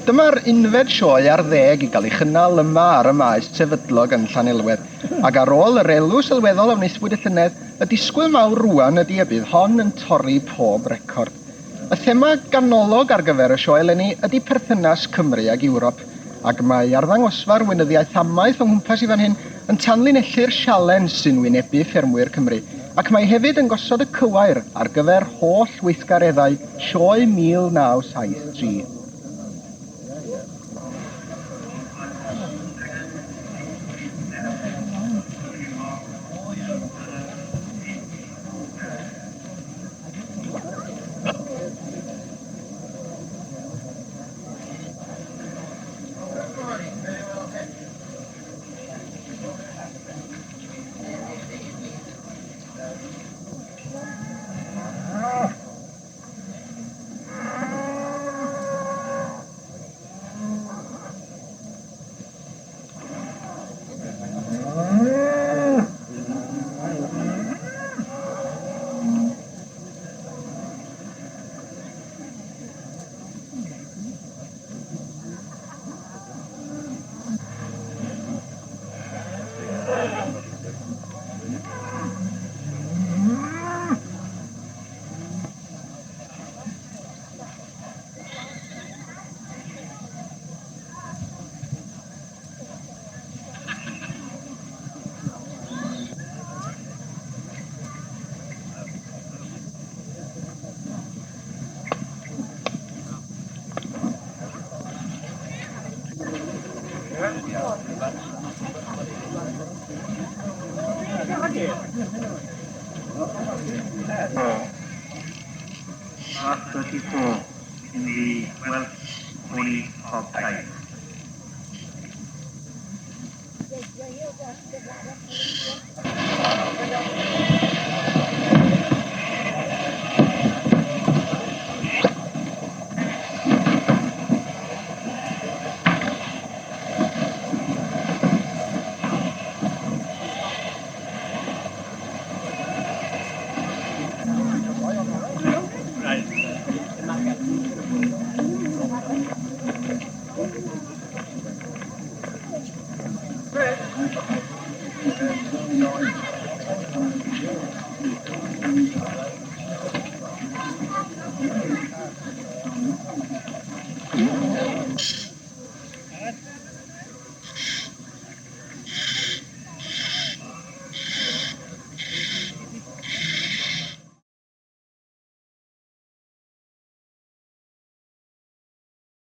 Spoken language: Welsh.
Dyma'r unfed sioe ar ddeg i gael ei chynnal yma ar y maes sefydlog yn Llanelwedd, ac ar ôl yr elw sylweddol a wnaethpwyd y llynedd, y disgwyl mawr rŵan ydy y bydd hon yn torri pob record. Y thema ganolog ar gyfer y sioe eleni ydy perthynas Cymru ag Ewrop, ac mae arddangosfa'r Weinyddiaeth Amaeth o nghwmpas i fan hyn yn tanlinellu'r sialens sy'n wynebu ffermwyr Cymru, ac mae hefyd yn gosod y cywair ar gyfer holl weithgareddau Sioe 1973. Mark 34 in the Welsh Pony Hog type.